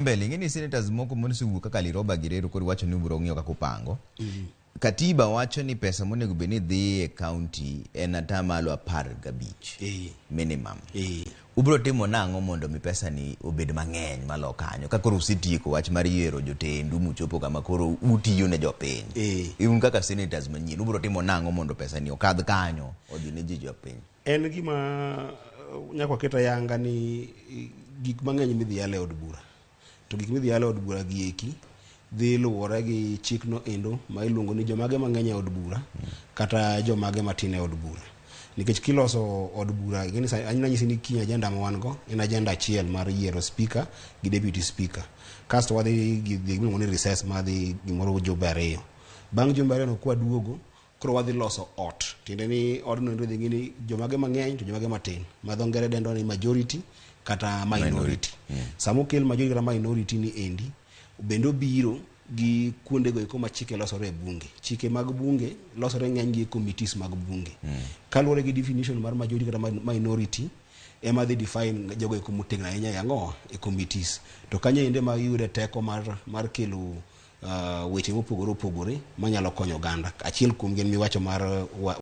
Mbele ing'e ni senators moko monosewuok kaka Liroba Gireru koro wacho ni ubiro ng'iyo kaka upango. Katiba wacho ni pesa monego bed ni dhi e county en atamalo 15 minimum. Ubiro timo nang'o mondo mi pesa ni obed mang'eny malo kanyo ka koro usetieko wach mar yiero jotendu muchopo kama koro utiyo ne jopiny? Un kaka senators manyien, ubiro timo nang'o mondo pesa ni okadh kanyo odhi ne ji jopiny? En gima nyaka waket ayanga ni gik mang'eny midhi yalo e od bura, to gik midhi yalo e od bura gi eki dhi luwore gi chikno endo ma iluongo ni jomage mang'eny e od bura kata jomage matin e od bura, nikech kiloso od bura ing'e ni nanyisi ni kiny agenda ma wan go en agenda achiel mar yiero speaker gi deputy speaker, kasto wadhi gi gimiluongo ni recess madhi gimoro jumbe 2. Bang' jumbe 2 no kwaduogo, koro wadhi loso ot, tiende ni odno endo idhi ng'i ni jomage mang'eny to jomage matin, ma dho ngere dendo ni majority kata minority. Sama okel majority kata minority ni endi bende obiro gi kuondego eko ma chike losore e bunge. Chike mag bunge losore ng'eny gi e committees mag bunge. Kaluwore gi definition mar majority kata minority ema dhi define jogo eko motegno ahinya e ang'o e committees, to kanyo ende ma iyude teko mar kelo weche mopogore opogore manyalo konyo oganda. Achiel kuom gin miwacho mar